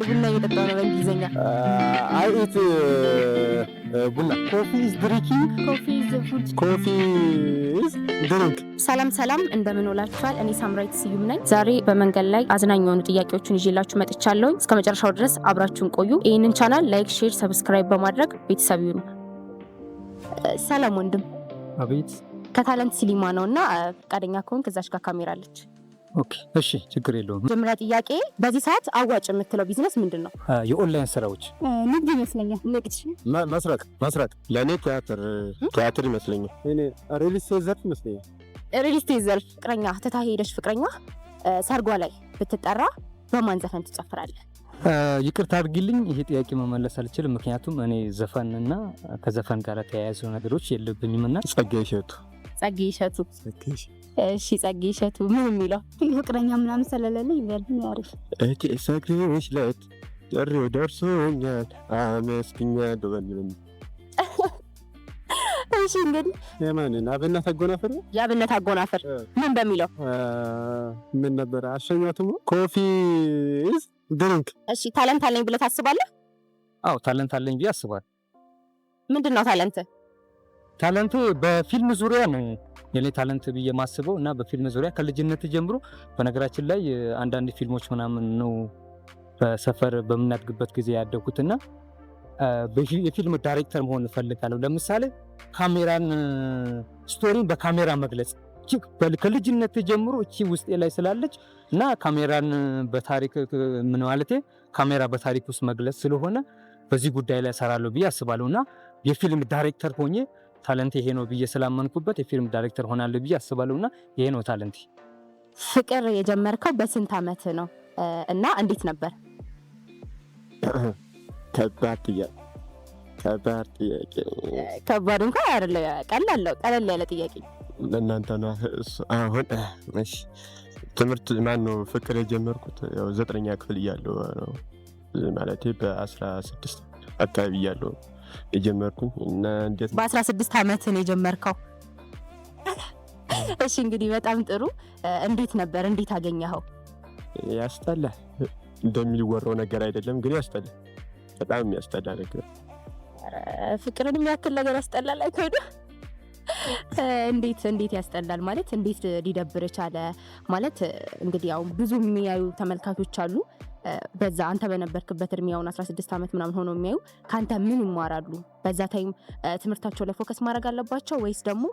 ቡና እየጠጣሁ ነው በእንግሊዝኛ። I eat ቡና። Coffee is drinking. Coffee is food. Coffee is drink. ሰላም ሰላም፣ እንደምን ውላችኋል? እኔ ሳምራዊት ስዩም ነኝ። ዛሬ በመንገድ ላይ አዝናኝ የሆኑ ጥያቄዎችን ይዤላችሁ መጥቻለሁኝ። እስከ መጨረሻው ድረስ አብራችሁን ቆዩ። ይህንን ቻናል like፣ share፣ subscribe በማድረግ ቤተሰብ ይሁኑ። ሰላም ወንድም። አቤት። ከታለንት ሲኒማ ነው እና ፈቃደኛ ከሆንክ እዛች ጋር ካሜራ አለች። Okay፣ እሺ፣ ችግር የለውም። መጀመሪያ ጥያቄ፣ በዚህ ሰዓት አዋጭ የምትለው ቢዝነስ ምንድን ነው? የኦንላይን ስራዎች። ንግድ ይመስለኛል። ንግድ። መስረቅ፣ መስረቅ። ለእኔ ቲያትር፣ ቲያትር ይመስለኛል። እኔ real estate ዘርፍ ይመስለኛል። Real estate ዘርፍ። ፍቅረኛ ትታ ሄደች ፍቅረኛ ሰርጓ ላይ ብትጠራ በማን ዘፈን ትጨፍራለህ? ይቅርታ አድርጊልኝ፣ ይሄ ጥያቄ መመለስ አልችልም። ምክንያቱም እኔ ዘፈንና ከዘፈን ጋር ተያያዙ ነገሮች የለብኝም እና ጸጋዬ እሸቱ። ጸጌ እሸቱ። እሺ፣ ጸጌ እሸቱ ምን የሚለው? ፍቅረኛ ምናምን ስለሌለኝ ቢያልፍኝ አሪፍ። እህቴ ሰግሬሽ ለት ጥሪው ደርሶኛል አመስግኛለሁ በሚለው። እሺ፣ እንግዲህ የማንን? አብነት አጎናፍር። የአብነት አጎናፍር ምን በሚለው? ምን ነበር? አሸኛትሙ coffee is drink. እሺ፣ talent አለኝ ብለህ ታስባለህ? አዎ፣ talent አለኝ ብዬ አስባለሁ። ምንድን ነው talent? Talent ኡ በፊልም ዙሪያ ነው የኔ talent ብዬ ማስበው እና በፊልም ዙሪያ ከልጅነት ጀምሮ በነገራችን ላይ አንዳንድ ፊልሞች ምናምን ነው በሰፈር በምናድግበት ጊዜ ያደግኩትና የፊልም ዳይሬክተር መሆን እፈልጋለሁ። ለምሳሌ ካሜራን፣ story ን በካሜራ መግለጽ ከልጅነት ጀምሮ እቺ ውስጤ ላይ ስላለች እና ካሜራን በታሪክ፣ ምን ማለቴ፣ ካሜራ በታሪክ ውስጥ መግለጽ ስለሆነ በዚህ ጉዳይ ላይ እሰራለሁ ብዬ አስባለሁ እና የፊልም ዳይሬክተር ሆኜ talent ይሄ ነው ብዬ ስላመንኩበት የፊልም ዳይሬክተር ሆናለሁ ብዬ አስባለሁ እና ይሄ ነው talent ኤ። ፍቅር የጀመርከው በስንት ዓመት ነው እና እንዴት ነበር? ከባድ ጥያቄ፣ ከባድ ጥያቄ። ከባድ እንኳን አይደለ፣ ቀላል ነው። ቀለል ያለ ጥያቄ። ለእናንተ ነው እሱ። አሁን እሺ፣ ትምህርት ማን ነው፣ ፍቅር የጀመርኩት ያው ዘጠነኛ ክፍል እያለሁ ነው፣ ማለቴ በ16 አካባቢ እያለሁ የጀመርኩኝ እና እንዴት በ16 ዓመት ነው የጀመርከው? እሺ፣ እንግዲህ በጣም ጥሩ። እንዴት ነበር? እንዴት አገኘኸው? ያስጠላል። እንደሚወራው ነገር አይደለም፣ ግን ያስጠላል። በጣም የሚያስጠላ ነገር። ፍቅርን የሚያክል ነገር ያስጠላል። አይከብድም? እንዴት ያስጠላል ማለት እንዴት ሊደብር ቻለ? ማለት እንግዲህ ያው ብዙ የሚያዩ ተመልካቾች አሉ። በዛ አንተ በነበርክበት እድሜ አሁን 16 ዓመት ምናምን ሆነው የሚያዩ ከአንተ ምን ይማራሉ? በዛ time ትምህርታቸው ላይ focus ማድረግ አለባቸው ወይስ ደግሞ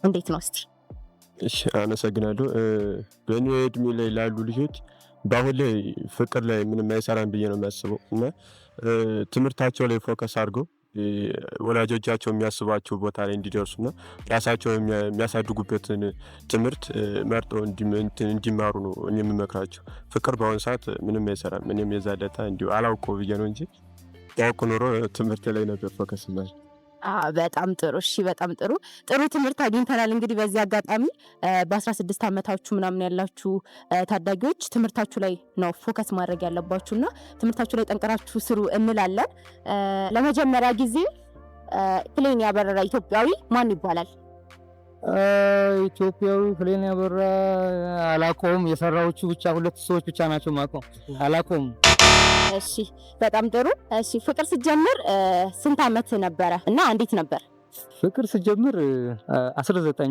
እንዴት ነው እስቲ? እሺ፣ አመሰግናለሁ። በእኔ እድሜ ላይ ላሉ ልጆች በአሁን ላይ ፍቅር ላይ ምንም አይሰራም ብዬ ነው የማስበው እና ትምህርታቸው ላይ focus አድርገው ወላጆቻቸው የሚያስቧቸው ቦታ ላይ እንዲደርሱና ራሳቸው የሚያሳድጉበትን ትምህርት መርጠው እንዲማሩ ነው እኔ የምመክራቸው። ፍቅር በአሁን ሰዓት ምንም አይሰራም። እኔም የዛ ለታ እንዲሁ አላውቀው ብዬ ነው እንጂ ባውቅ ኖሮ ትምህርት ላይ ነበር focus ማለት። በጣም ጥሩ። እሺ፣ በጣም ጥሩ፣ ጥሩ ትምህርት አግኝተናል። እንግዲህ በዚህ አጋጣሚ በ16 ዓመታችሁ ምናምን ያላችሁ ታዳጊዎች ትምህርታችሁ ላይ ነው focus ማድረግ ያለባችሁ እና ትምህርታችሁ ላይ ጠንቅራችሁ ስሩ እንላለን። ለመጀመሪያ ጊዜ plane ያበረረ ኢትዮጵያዊ ማን ይባላል? ኢትዮጵያዊ plane ያበራ አላውቀውም። የሰራዎቹ ብቻ ሁለት ሰዎች ብቻ ናቸው የማውቀው። አላውቀውም። እሺ፣ በጣም ጥሩ። እሺ፣ ፍቅር ስትጀምር ስንት ዓመት ነበረ እና እንዴት ነበር? ፍቅር ስጀምር 19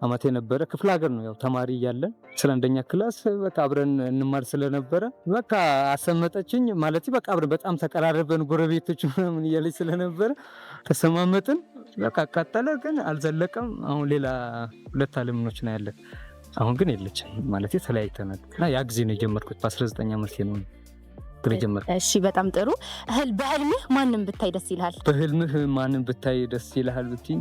ዓመቴ ነበረ። ክፍለ ሀገር ነው፣ ያው ተማሪ እያለን 11ኛ class በቃ አብረን እንማር ስለነበረ በቃ አሰመጠችኝ፣ ማለት በቃ አብረን በጣም ተቀራርበን ጎረቤቶች ምናምን እያለች ስለነበረ ተሰማመጥን። በቃ ቀጠለ፣ ግን አልዘለቀም። አሁን ሌላ ሁለት አለምኖች ነው ያለን። አሁን ግን የለችም፣ ማለት ተለያይተናል እና ያ ጊዜ ነው የጀመርኩት፣ በ19 ዓመቴ ነው ፍቅር የጀመርኩት። እሺ፣ በጣም ጥሩ። በህልምህ ማንን ብታይ ደስ ይልሃል? በህልምህ ማንን ብታይ ደስ ይልሃል ብትይኝ፣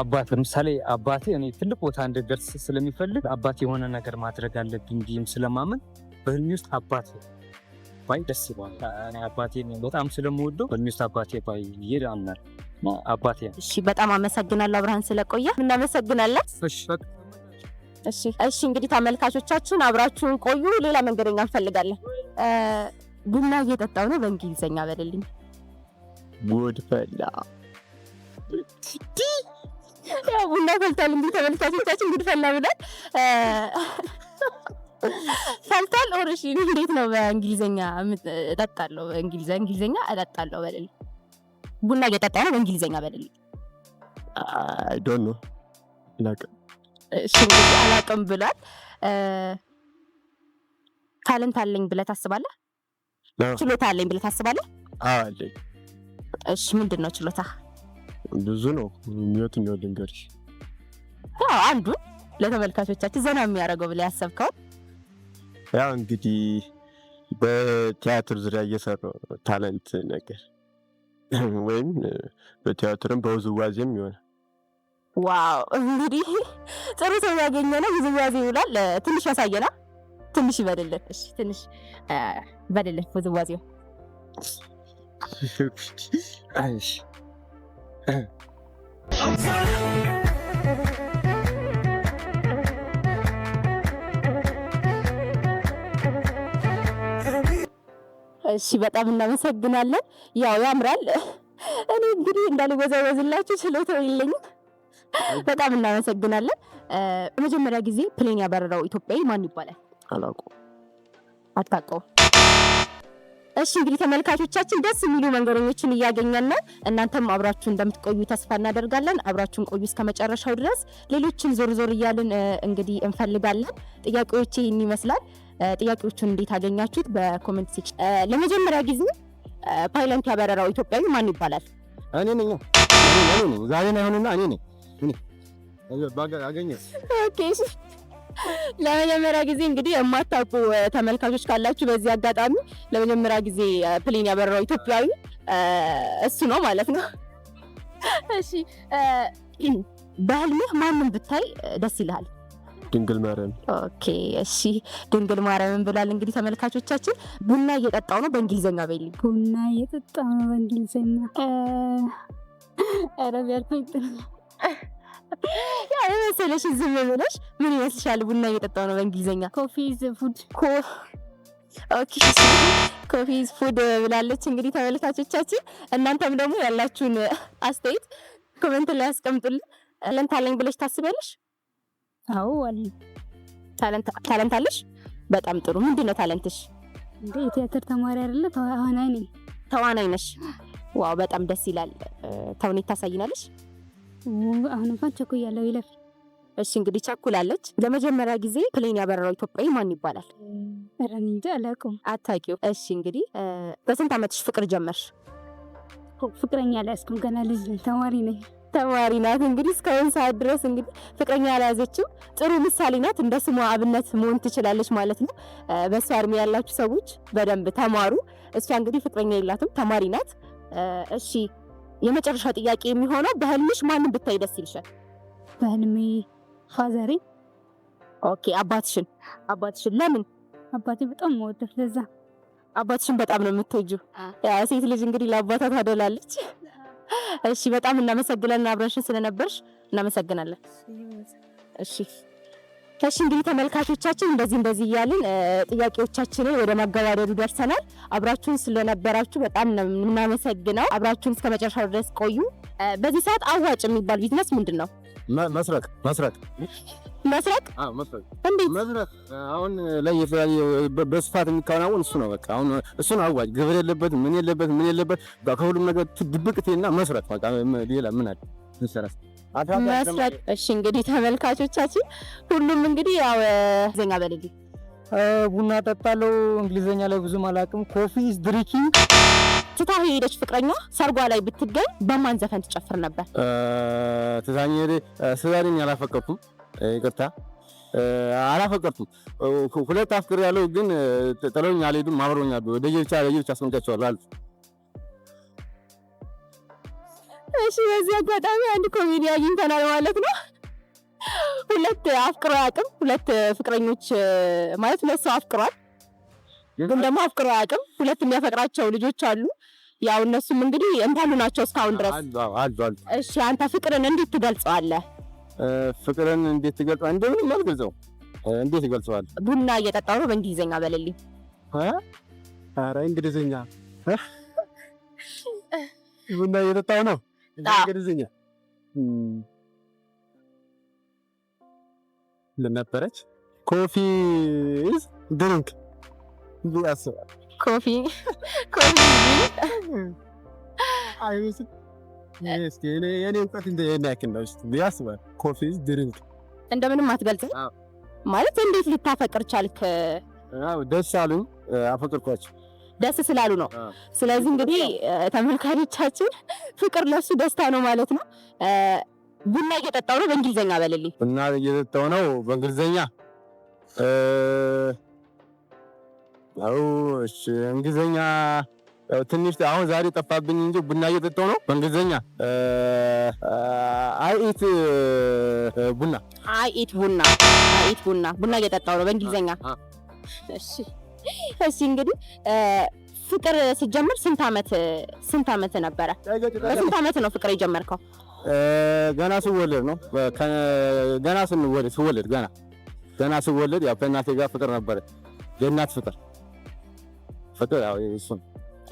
አባት፣ ለምሳሌ አባቴ እኔ ትልቅ ቦታ እንድደርስ ስለሚፈልግ አባቴ የሆነ ነገር ማድረግ አለብኝ ብዬም ስለማምን በህልሜ ውስጥ አባቴ ባይ ደስ ይለዋል። እኔ አባቴን በጣም ስለምወደው በህልሜ ውስጥ አባቴ ባይ ብዬ አምናለሁ። እና አባቴ ነው። እሺ፣ በጣም አመሰግናለሁ አብርሃን ስለቆየ እናመሰግናለን። እሺ፣ በቃ። እሺ፣ እንግዲህ ተመልካቾቻችን አብራችሁን ቆዩ። ሌላ መንገደኛ እንፈልጋለን። ቡና እየጠጣው ነው በእንግሊዘኛ በልልኝ። ጉድ ፈላ። ያው ቡና ፈልቷል። እንግዲህ ተመልካቾቻችን ጉድ ፈላ ብለን። ፈልቷል። Or እሺ፣ እንዴት ነው በእንግሊዝኛ እጠጣለሁ? እንግሊዝኛ እጠጣለሁ በልልኝ። ቡና እየጠጣ ነው በእንግሊዝኛ በልልኝ። I don't know፣ አላውቅም። እሺ፣ እንግዲህ አላውቅም ብሏል። Talent አለኝ ብለህ ታስባለህ? አዎ። ችሎታ አለኝ ብለህ ታስባለህ? አዎ፣ አለኝ። እሺ፣ ምንድን ነው ችሎታ? ብዙ ነው። የትኛው ልንገርሽ? ያው አንዱን ለተመልካቾቻችን ዘና የሚያደርገው ብለህ ያሰብከው። ያው እንግዲህ በቲያትር ዙሪያ እየሰራሁ ነው። Talent ነገር ወይም በቲያትርም በውዝዋዜም ይሆናል። Wow፣ እንግዲህ ጥሩ ሰው ያገኘ ነው። ውዝዋዜ ይውላል። ትንሽ ያሳየና፣ ትንሽ ይበልልን። እሺ፣ ትንሽ በልልን ውዝዋዜው። እሺ። እሺ፣ በጣም እናመሰግናለን። ያው ያምራል። እኔ እንግዲህ እንዳልወዛወዝላችሁ ችሎታው የለኝም። በጣም እናመሰግናለን። በመጀመሪያ ጊዜ plane ያበረረው ኢትዮጵያዊ ማን ይባላል? አላውቀውም። አታውቀውም? እሺ፣ እንግዲህ ተመልካቾቻችን ደስ የሚሉ መንገደኞችን እያገኘን ነው። እናንተም አብራችሁ እንደምትቆዩ ተስፋ እናደርጋለን። አብራችሁን ቆዩ እስከ መጨረሻው ድረስ። ሌሎችን ዞር ዞር እያልን እንግዲህ እንፈልጋለን። ጥያቄዎች ይህን ይመስላል። ጥያቄዎቹን እንዴት አገኛችሁት? በ comment section። ለመጀመሪያ ጊዜ ፓይለት ያበረረው ኢትዮጵያዊ ማን ይባላል? እኔ ነኝ። እኔ ነኝ። ዛሬ ነው ይሁንና እኔ ነኝ። እኔ አገኘ። Okay፣ እሺ። ለመጀመሪያ ጊዜ እንግዲህ የማታውቁ ተመልካቾች ካላችሁ በዚህ አጋጣሚ ለመጀመሪያ ጊዜ plane ያበረረው ኢትዮጵያዊ እሱ ነው ማለት ነው። እሺ፣ በህልምህ ማንን ብታይ ደስ ይልሃል? ድንግል ማርያም። Okay፣ እሺ፣ ድንግል ማርያምን ብሏል። እንግዲህ ተመልካቾቻችን፣ ቡና እየጠጣው ነው በእንግሊዝኛ በይልኝ። ቡና እየጠጣሁ ነው በእንግሊዝኛ። ኧረ ቢያልፈኝ ጥሩ ነው። ያ የመሰለሽ ዝም ብለሽ ምን ይመስልሻል? ቡና እየጠጣው ነው በእንግሊዝኛ። Coffee is food። Okay፣ coffee is food ብላለች። እንግዲህ ተመልካቾቻችን፣ እናንተም ደግሞ ያላችሁን አስተያየት comment ላይ ያስቀምጡልን። Talent አለኝ ብለሽ ታስቢያለሽ? አዎ፣ አለኝ። Talent አለሽ? በጣም ጥሩ። ምንድን ነው talent ሽ? እንደ የቲያትር ተማሪ አይደለ፣ ተዋናይ ነኝ። ተዋናይ ነሽ? Wow፣ በጣም ደስ ይላል። ተውኔት ታሳይናለሽ? አሁን እንኳን ቸኩያለሁ፣ ይለፍ። እሺ፣ እንግዲህ ቸኩላለች። ለመጀመሪያ ጊዜ plane ያበረረው ኢትዮጵያዊ ማን ይባላል? ኧረ እኔ እንጃ፣ አላውቀውም። አታውቂው? እሺ፣ እንግዲህ በስንት ዓመትሽ ፍቅር ጀመርሽ? ፍቅረኛ አልያዝኩም፣ ገና ልጅ ነኝ፣ ተማሪ ነኝ። ተማሪ ናት። እንግዲህ እስካሁን ሰዓት ድረስ እንግዲህ ፍቅረኛ ያልያዘችው ጥሩ ምሳሌ ናት። እንደ ስሟ አብነት መሆን ትችላለች ማለት ነው። በእሷ እድሜ ያላችሁ ሰዎች በደንብ ተማሩ። እሷ እንግዲህ ፍቅረኛ የላትም፣ ተማሪ ናት። እሺ፣ የመጨረሻው ጥያቄ የሚሆነው በህልምሽ ማንን ብታይ ደስ ይልሻል? በህልሜ father ኤ። Okay፣ አባትሽን። አባትሽን ለምን? አባቴ በጣም መወደው ለዛ። አባትሽን በጣም ነው የምትወጂው? ያ ሴት ልጅ እንግዲህ ለአባቷ ታደላለች። እሺ፣ በጣም እናመሰግናለን፣ አብረሽን ስለነበርሽ እናመሰግናለን። እሺ፣ እንግዲህ ተመልካቾቻችን፣ እንደዚህ እንደዚህ እያልን ጥያቄዎቻችንን ወደ ማገባደዱ ደርሰናል። አብራችሁን ስለነበራችሁ በጣም ነው የምናመሰግነው። አብራችሁን እስከ መጨረሻው ድረስ ቆዩ። በዚህ ሰዓት አዋጭ የሚባል ቢዝነስ ምንድን ነው? መስረቅ፣ መስረቅ። መስረቅ? አዎ፣ መስረቅ። እንዴት? መስረቅ አሁን ላይ የተለያየ በስፋት የሚከናወን እሱ ነው። በቃ አሁን እሱ ነው አዋጭ። ግብር የለበት፣ ምን የለበት፣ ምን የለበት። በቃ ከሁሉም ነገር ድብቅ ትሄድና መስረቅ። በቃ ሌላ ምን አለ? መስረቅ። መስረቅ። እሺ፣ እንግዲህ ተመልካቾቻችን ሁሉም እንግዲህ ያው ዜኛ በልልኝ። ቡና ጠጣለው። እንግሊዘኛ ላይ ብዙም አላውቅም። Coffee is drinking። ትታህ የሄደች ፍቅረኛ ሰርጓ ላይ ብትገኝ በማን ዘፈን ትጨፍር ነበር? ትታኝ ሄደ። ስዛሬን አላፈቀርኩም፣ ይቅርታ፣ አላፈቀርኩም። ሁለት አፍቅር ያለው ግን ጥለውኝ አልሄዱም። አብረውኝ አሉ። ለየብቻ ለየብቻ አስቀምጫቸዋለሁ አሉ። እሺ፣ በዚህ አጋጣሚ አንድ ኮሜዲ አግኝተናል ማለት ነው። ሁለት አፍቅሮ አያውቅም። ሁለት ፍቅረኞች ማለት ሁለት ሰው አፍቅሯል፣ ግን ደግሞ አፍቅሮ አያውቅም። ሁለት የሚያፈቅራቸው ልጆች አሉ። ያው እነሱም እንግዲህ እንዳሉ ናቸው እስካሁን ድረስ። አሉ፣ አሉ፣ አሉ። እሺ፣ አንተ ፍቅርን እንዴት ትገልጸዋለህ? ፍቅርን እንዴት ትገልጸዋለህ? እንደምንም አልገልጸውም። እንዴት እገልጸዋለሁ? ቡና እየጠጣሁ ነው በእንግሊዝኛ በልልኝ። ኧረ እንግሊዝኛ፣ ቡና እየጠጣሁ ነው እንግሊዝኛ ምን ነበረች? Coffee is drink ብዬ አስባለሁ። Coffee አይመስል እስኪ የኔ እውቀት እንደ ይሄን ያክል ነው እስኪ ብዬ አስባለሁ። Coffee is drink። እንደምንም አትገልጽም። አዎ። ማለት እንዴት ልታፈቅር ቻልክ? አዎ፣ ደስ አሉኝ፣ አፈቅርኳቸው። ደስ ስላሉ ነው። አዎ። ስለዚህ እንግዲህ ተመልካቾቻችን ፍቅር ለሱ ደስታ ነው ማለት ነው። ቡና እየጠጣው ነው በእንግሊዝኛ በልልኝ። ቡና እየጠጣሁ ነው በእንግሊዝኛ። አዎ እሺ፣ እንግሊዝኛ ያው ትንሽ አሁን ዛሬ ጠፋብኝ እንጂ ቡና እየጠጣሁ ነው በእንግሊዝኛ I eat ቡና። I eat ቡና፣ I eat ቡና፣ ቡና እየጠጣው ነው በእንግሊዝኛ። እሺ፣ እንግዲህ ፍቅር ስትጀምር ስንት አመት ነበረ? በስንት አመት ነው ፍቅር የጀመርከው? ገና ስወለድ ነው። ገና ስንወለድ ስወለድ ገና ስወለድ ያው ከእናቴ ጋር ፍቅር ነበረ። የእናት ፍቅር ያው እሱ ነው።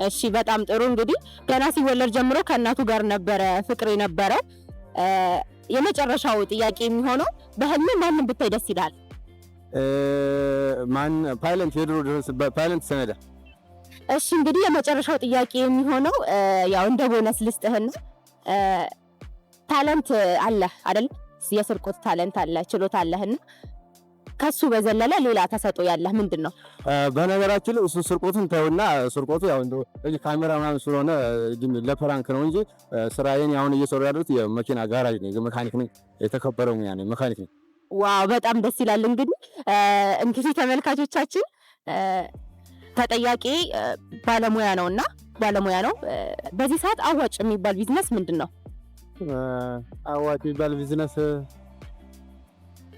እሺ፣ በጣም ጥሩ። እንግዲህ ገና ሲወለድ ጀምሮ ከእናቱ ጋር ነበረ ፍቅር የነበረው። የመጨረሻው ጥያቄ የሚሆነው በህልም ማንን ብታይ ደስ ይላል? ማን ፓይለት፣ የድሮ ድረስ ፓይለት ሰነዳ። እሺ፣ እንግዲህ የመጨረሻው ጥያቄ የሚሆነው ያው እንደ ቦነስ ልስጥህና talent አለ አይደል? የስርቆት talent አለ፣ ችሎታ አለህና ከሱ በዘለለ ሌላ ተሰጥኦ ያለህ ምንድን ነው? በነገራችን ላይ እሱ ስርቆቱን ተውና፣ ስርቆቱ ያው እንደው እዚህ ካሜራ ምናምን ስለሆነ ለ prank ነው እንጂ ስራዬን አሁን እየሰሩ ያሉት የመኪና ጋራጅ ነኝ፣ መካኒክ ነኝ። የተከበረው ሙያ ነኝ፣ መካኒክ ነኝ። Wow፣ በጣም ደስ ይላል። እንግዲህ ተመልካቾቻችን ተጠያቂ ባለሙያ ነውና ባለሙያ ነው። በዚህ ሰዓት አዋጭ የሚባል ቢዝነስ ምንድን ነው? አዋጭ የሚባል ቢዝነስ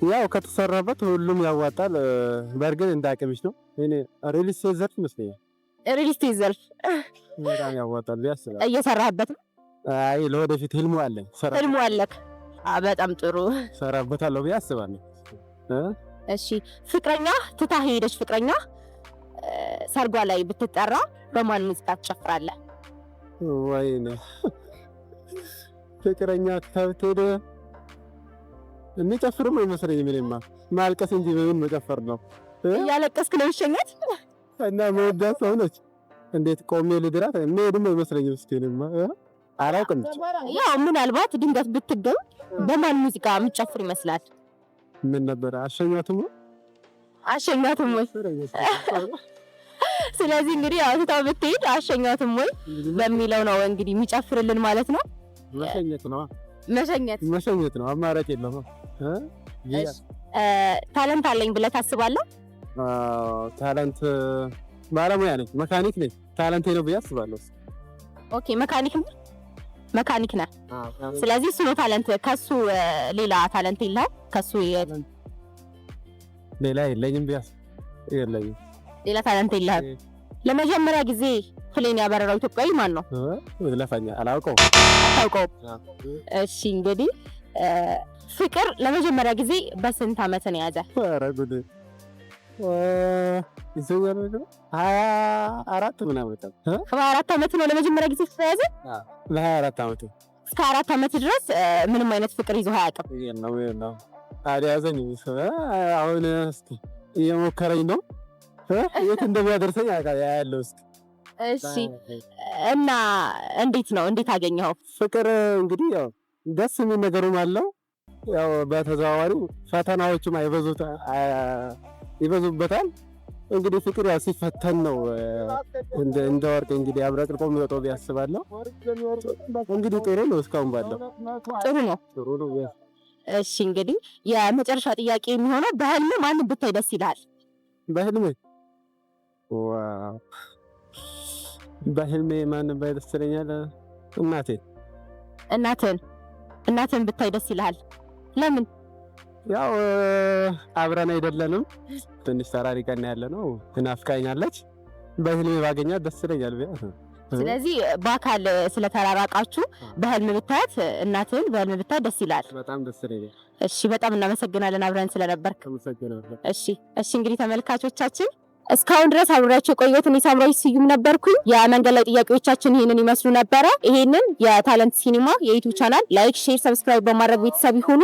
ያው ከተሰራበት ሁሉም ያዋጣል። በእርግጥ እንደ አቅምሽ ነው። እኔ real estate ዘርፍ ይመስለኛል። Real estate ዘርፍ በጣም ያዋጣል ብዬ አስባለሁ። እየሰራህበት ነው? አይ፣ ለወደፊት ህልሙ አለኝ። ህልሙ አለክ? በጣም ጥሩ። ሰራበታለሁ ብዬ አስባለሁ። እሺ፣ ፍቅረኛ ትታ ሄደች። ፍቅረኛ ሰርጓ ላይ ብትጠራ በማን ሙዚቃ ትጨፍራለህ? ወይኔ፣ ፍቅረኛ ትታ ብትሄድ የሚጨፍርም አይመስለኝም። እኔማ ማልቀስ እንጂ በምን መጨፈር ነው? እያለቀስክ ነው ይሸኛት? እና መወዳት ሰው ነች። እንዴት ቆሜ ልድራት? የሚሄድም አይመስለኝም። እስኪ እኔማ አላውቅም። ያው ምናልባት ድንገት ብትገኝ በማን ሙዚቃ የምትጨፍር ይመስላል? ምን ነበር፣ አሸኛትም? አሸኛትም ወይ? ስለዚህ እንግዲህ ያው ትታው ብትሄድ አሸኛትም ወይ በሚለው ነው እንግዲህ የሚጨፍርልን ማለት ነው። መሸኘት ነው። መሸኘት። መሸኘት ነው፣ አማራጭ የለም። Talent አለኝ ብለህ ታስባለህ? Talent ባለሙያ ነኝ፣ መካኒክ ነኝ። Talent ኤ ነው ብዬ አስባለሁ። Okay፣ መካኒክ ነህ። ስለዚህ እሱ ነው talent። ከሱ ሌላ talent የለህም? ከሱ ሌላ የለኝም ብዬ የለኝም። ሌላ talent የለህም። ለመጀመሪያ ጊዜ plane ያበረረው ኢትዮጵያዊ ማን ነው? ለፈኛ አላውቀውም። አታውቀውም? እሺ፣ እንግዲህ ፍቅር ለመጀመሪያ ጊዜ በስንት ዓመት ነው የያዘ? ኧረ ጉዴ፣ 24 ምናምን። ከ24 ዓመት ነው ለመጀመሪያ ጊዜ ፍቅር የያዘ? ለ24 ዓመቱ። እስከ 4 ዓመት ድረስ ምንም አይነት ፍቅር ይዞ አያውቅም። ነው ነው፣ አልያዘኝም። አሁን እስኪ እየሞከረኝ ነው፣ የት እንደሚያደርሰኝ ያለው እስኪ። እሺ፣ እና እንዴት ነው፣ እንዴት አገኘኸው? ፍቅር እንግዲህ ያው ደስ የሚል ነገሩም አለው። ያው በተዘዋዋሪው ፈተናዎቹም አይበዙት ይበዙበታል። እንግዲህ ፍቅር ያው ሲፈተን ነው እንደ ወርቅ እንግዲህ አብረቅርቆ የሚወጣው ብዬ አስባለሁ። እንግዲህ ጥሩ ነው፣ እስካሁን ባለው ጥሩ ነው። ጥሩ ነው። እሺ፣ እንግዲህ የመጨረሻ ጥያቄ የሚሆነው በህልም ማንን ብታይ ደስ ይላል? በህልሜ፣ wow፣ በህልሜ ማንን ባይ ደስ ይለኛል? እናቴ። እናትህን ብታይ ደስ ይልሃል? ለምን? ያው አብረን አይደለንም፣ ትንሽ ተራርቀን ያለ ነው። ትናፍቃኛለች። በህልሜ ባገኛት ደስ ይለኛል። ስለዚህ በአካል ስለተራራቃችሁ በህልም ብታያት፣ እናትህን በህልም ብታያት ደስ ይላል። በጣም ደስ ይለኛል። እሺ፣ በጣም እናመሰግናለን አብረን ስለነበርክ። አመሰግናለሁ። እሺ፣ እንግዲህ ተመልካቾቻችን እስካሁን ድረስ አብሬያቸው የቆየሁት እኔ ሳምራዊት ስዩም ነበርኩኝ። የመንገድ ላይ ጥያቄዎቻችን ይህንን ይመስሉ ነበረ። ይሄንን የታለንት ሲኒማ የ YouTube channel like፣ share፣ subscribe በማድረግ ቤተሰብ ይሁኑ።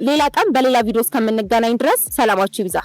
ሌላ ቀን በሌላ ቪዲዮ እስከምንገናኝ ድረስ ሰላማችሁ ይብዛ።